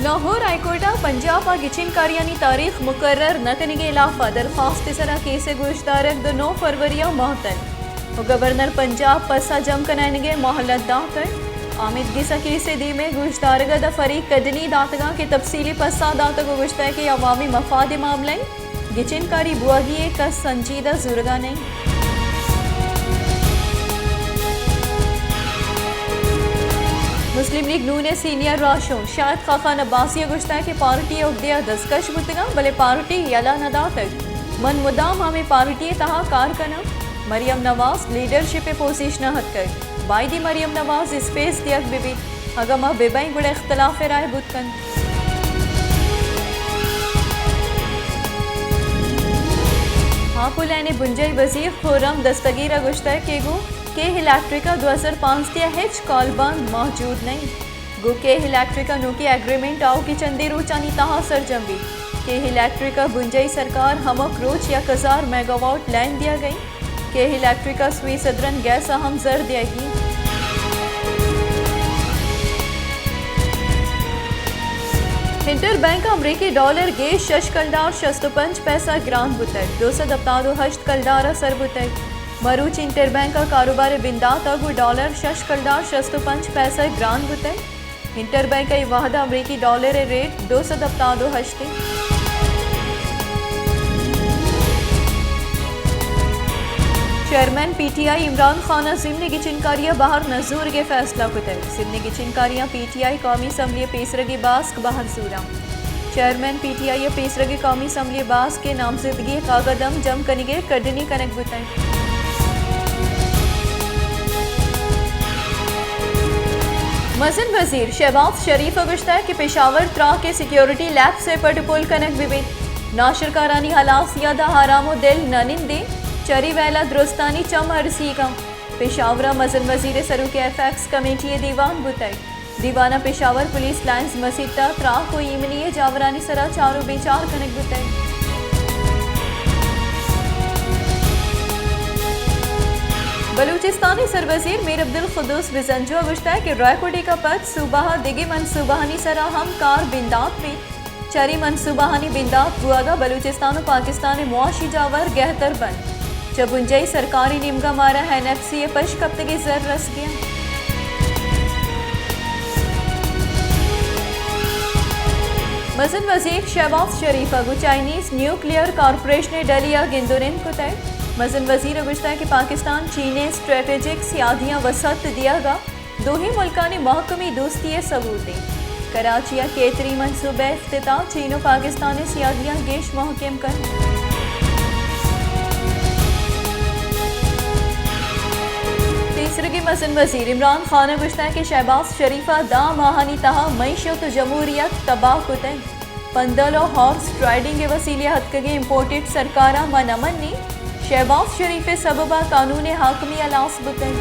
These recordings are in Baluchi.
لاہور ہائی کورٹ ء پنجاب ء گچین کاریانی تاریخ مقرر نہ کنگ ء ہلاف ء درخواست ء سرا کیس ء گوشدارگ دو نو فروری ء مہتل و گورنر پنجاب پسا جم کنائینگ ء مہلت داتگ۔ آمیدگس ء کیس ء دیم ء گوشدارگ ء داں فریق کڈنی داتگاں کہ تفصیلی پسا داتگ و گوشتگ کہ عوامی مفاد ء معاملہ ء گچین کاری بوہگی ء کس سنجیدہ زورگا نہ انت۔ مسلم لیگ نون ء سینئر راہشون شاہد خاخان عباسی ء گوشتگ کہ پارٹی ء اگدے ء دزکش بوتگاں، بلے پارٹی یلہ نہ داتگ۔ من مدام ہمے پارٹی ء تہا کار کناں۔ مریم نواز لیڈرشپ ء پوزیشن ء اتکگ۔ بائدی مریم نواز اسپیس دیگ بہ بیت۔ اگاں ما بہ بئیں گڑا اختلاف ء رائے بوت کنت۔ ہاں پولین ء بنجاہی وزیر خرم دستگیر ء گوشتگ کہ گوں کیہ الیکٹرک ء دو ہزار پانزدہ ء ہچ کالبند موجود نہ انت۔ گوں کیہ الیکٹرک ء نوکیں ایگریمنٹ آؤکیں چندے روچانی تہا سرجم بیت۔ کیہ الیکٹرک ء بنجاہی سرکار ہمک روچ یک ہزار میگاواٹ لین دیگ ء انت۔ کیہ الیکٹرک ء سوئی سدرن گیس ء ہم زر دیگی۔ انٹر بینک ء امریکی ڈالر گیش شش کلدار شست و پنچ پیسہ گران بوتگ، دو سد ہپتاد و ہشت کلدار ء سر بوتگ۔ مروچی انٹر بینک ء کاروبار ء بندات ء گوں ڈالر شش کلدار شست و پنچ پیسہ گران بوتگ۔ انٹر بینک ء اے وہد ء امریکی ڈالر ء ریٹ دو سد ہپتاد و ہشت انت۔ Chairman P T I Imran Khan ء ضمن گچین کاری ء بہر نہ زورگ ء فیصلہ کتگ۔ ضمن گچین کاریاں پی ٹی آئی قومی اسمبلی ء پیسرگی باسک بہر زوراں۔ چیئرمین پی ٹی آئی ء پیسرگی قومی اسمبلی ء باسک ء نامزدگی ء کاگد ہم جم کنگ ء کڈنی کنگ بوتگ۔ مزن وزیر شہباز شریف ء گوشتگ کہ پشاور تراک ء سیکیورٹی لیپس ء پٹ ء پول کنگ بہ بیت۔ ناشرکارانی ہلاس ء داں آرام ء دل نہ نندیں، چری ویل ء درستانی چم ارسیگ انت۔ پشاور ء مزن وزیر ء سروکی ایفیکس کمیٹی ء دیوان بوتگ۔ دیوان ء پشاور پولیس لائنز مسیت ء تراک و ایمنی ء جاورانی سرا چار و بیچار کنگ بوتگ۔ بلوچستان ء سروزیر میر عبدالقدوس بزنجو ء گوشتگ کہ ریکوڈک ء پد صوبہ ء دگہ منصوبہانی سرا ہم کار بندات بیت۔ چرے منصوبہانی بندات بوہگ ء بلوچستان و پاکستان ء معاشی جاور گہتر بنت۔ چہ بنجاہی سرکاری نیمگ ء مارا این ایف سی ء پشکپتگیں زر رسگی انت۔ مزن وزیر شہباز شریف ء گوں چائنیز نیوکلیئر کارپوریشن ء ڈیلی ء گند و نند کتگ۔ مزن وزیر ء گوشتگ کہ پاکستان چین ء اسٹریٹجک سیادیاں وسعت دیگ ء دوہیں ملکانی مھکمیں دوستی ء ثبوت انت۔ کراچی ء کیتری منصوبہ افتتاح چین و پاکستان ء سیادیاں گیش مھکم کنت۔ پیسرگیں مزن وزیر عمران خان ء گوشتگ کہ شہباز شریف ء دہ ماہانی تہا معیشت و جمہوریت تباہ کتگ۔ پندل و ہارس رائیڈنگ ء وسیلہ ء اتکگیں امپورٹڈ سرکاراں ما نہ منیں، شہباز شریف ء سبب ء قانون ء حاکمی ہلاس بوتگ۔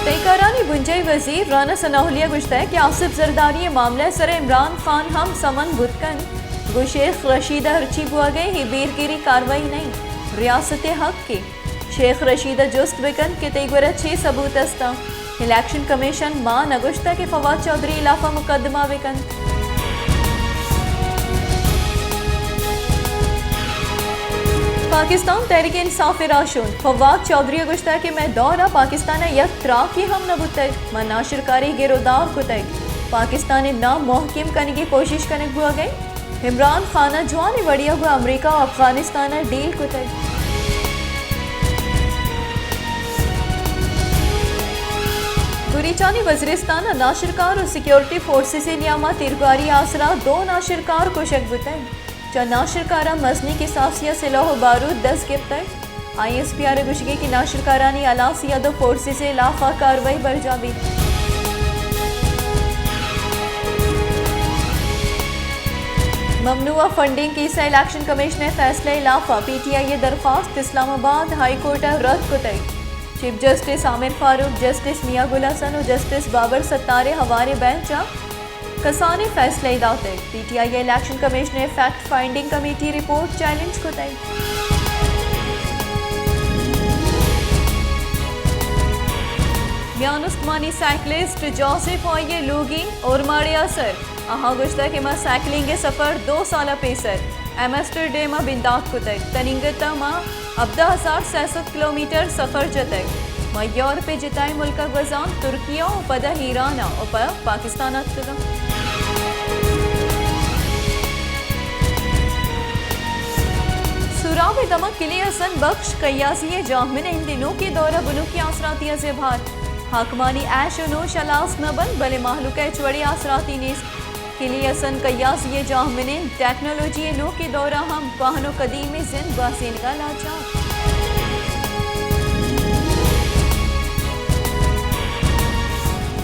تہکارانی بنجاہی وزیر رانا ثناء اللہ ء گوشتگ کہ آصف زرداری ء معاملہ ء سر ء عمران خان ہم سمن بوت کنت، گوں شیخ رشید ء ہرچی بوہگ ء اے بیرگیری کاروائی نہ انت، ریاست ء حق ء شیخ رشید ء جست بہ کنت کہ تئی گورا چے ثبوت است انت؟ الیکشن کمیشن ما نہ گوشتگ کہ فواد چوہدری ء ہلاف ء مقدمہ بہ کنت۔ پاکستان تحریک انصاف ء راہشون فواد چوہدری ء گوشتگ کہ مئے دور ء پاکستان ء یک تراکے ہم نہ بوتگ، ما ناشرکاری گر و دار کتگ، پاکستان ء نام مھکم کنگ ء کوشش کنگ بوہگ ء انت۔ عمران خان ء جوانیں وڑے ء گوں امریکہ ء افغانستان ء ڈیل کتگ۔ بلوچستان ء وزیرستان ء ناشرکار و سیکیورٹی فورسز ء نیام ء تیرگواری ء آسرا دو ناشرکار کشگ بوتگ۔ چہ ناشرکاراں مزنیں کساسی ء سلاح و بارود دست گپتگ۔ آئی ایس پی آر ء گوشگ کہ ناشرکارانی ہلاسی ء دو فورسز ء ہلاف ء کاروائی برجاہ بیت۔ ممنوعہ فنڈنگ کیس ء الیکشن کمیشن ء فیصلہ ء ہلاف ء پی ٹی آئی ء درخواست اسلام آباد ہائی کورٹ ء رد کتگ۔ چیف جسٹس عامر فاروق، جسٹس میاں گل حسن و جسٹس بابر ستار ء ہواریں بینچ ء کسانیں فیصلہ ء داتگ۔ پی ٹی آئی ء الیکشن کمیشن ء fact finding committee report challenge کتگ۔ میان است مانی سائیکلسٹ جوزف آئی ءِ لوگی اورماڑے ءَ سر۔ آہاں گوشتگ کہ ما سائیکلنگ ءِ سفر دو سال ءَ پیسر ایمسٹرڈیم ءَ بندات کتگ۔ تنیگت ءَ ما ہبدہ ہزار سئے سد کلومیٹر سفر جتگ۔ ما یورپ ءِ جتائیں ملک ءَ گوزان، ترکیہ ءُ پدا ایران ءَ ءُ پہ پاکستان ءَ اتکگاں۔ سوراب ءِ دمگ کلی حسن بخش کیازی ءِ جاہمنند ءِ نوکیں دور ءَ بنکی آسراتی ءَ زیبہار۔ حاکمانی عیش ءُ نوش ہلاس نہ بنت، بلے مہلوک ءَ ہچ وڑیں آسراتی نیست۔ کلی حسن کیازی ءِ جاہمنند ٹیکنالوجی ءِ نوکیں دور ءَ ہم کوہن ءُ قدیمی زند گوازینگ ءَ لاچار۔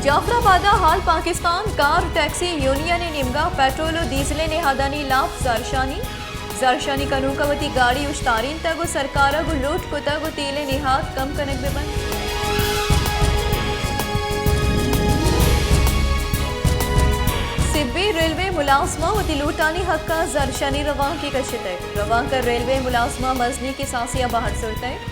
جعفر آباد ءَ آل پاکستان کار ٹیکسی یونین ءِ نیمگ ءَ پٹرول ءُ ڈیزل ءِ نہادانی لاپ زہرشانی۔ زہرشانی کنوک ءَ وتی گاڑی اوشتارینتگ ءُ سرکار ءَ گوں لوٹ کتگ ءُ تیل ءِ نہاد کم کنگ بہ بنت۔ سبی ریلوے ملازماں وتی لوٹانی حق ءَ زہرشانی روانکے کشتگ۔ روانک ءَ ریلوے ملازماں مزنیں کساسے ءَ بہر زرتگ۔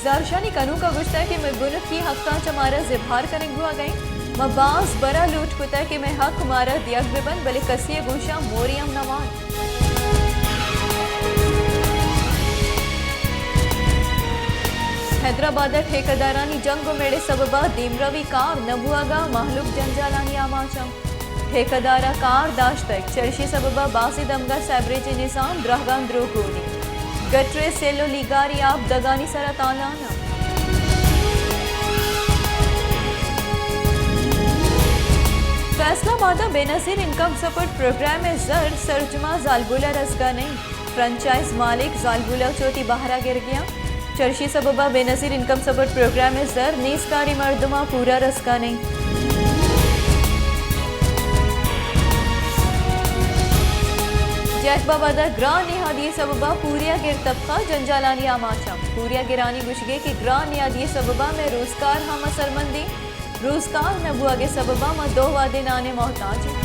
زہرشانی کنوک ءَ گوشتگ کہ مئے بنکی حقاں چہ مارا زبہر کنگ بوہگ ءَ انت۔ ما باز برا لوٹ کتگ کہ مئے حق مارا دیگ بہ بنت، بلے کسے ءِ گوشاں مورے ہم نہ وارت۔ حیدرآباد ءَ ٹھیکیدارانی جنگ ءُ میڑ ءِ سبب ءَ دیمروی کار نہ بوہگ ءَ مہلوک جنجالانی آماچ انت۔ ٹھیکیدار ءَ کار داشتگ، چرشی سبب ءَ بازیں دمگ ءَ سیبریج ءِ نظام دراہگاں دروگونی۔ گٹر ءِ سیل ءُ لیگاری آپ دگانی سر ءَ تالان انت۔ فیصل آباد ءَ بے نظیر انکم سپورٹ پروگرام ءِ زر سرجم ءَ زالبول ءَ رسگ ءَ نہ انت۔ فرنچائز مالک زالبول ءَ چہ وتی بہر ءَ گرگ ءَ انت۔ چرشی سبب ءَ بے نظیر انکم سپورٹ پروگرام ءِ زر نیزگاریں مردماں پورا رسگ ءَ نہ انت۔ جیکب آباد ءَ گران نہادی ءِ سبب ءَ پوریا گر طبقہ جنجالانی آماچ انت۔ پوریا گرانی گوشگ ءَ کہ گران نہادی ءِ سبب ءَ مئے روزگار ہم اثرمند انت۔ روزگار نہ بوہگ ءِ سبب ءَ ما دو وہدے نان ءِ محتاج ایں۔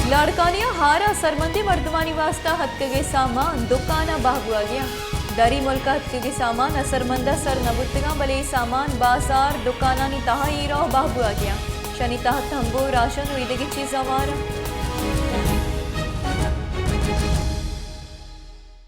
لاڑکانی ءَ ہار ءَ سرمندیں مردمانی واستہ اتکگیں سامان دکان ءَ بہا بوہگ ءَ انت۔ دری ملک ءَ اتکگیں سامان اثرمند ءَ سر نہ بوتگ انت، بلے اے سامان بازار، دکانانی تہا ایر ءُ بہا بوہگ ءَ انت۔ شانی تہا تمبو، راشن ءُ ایدگہ چیز ہوار انت۔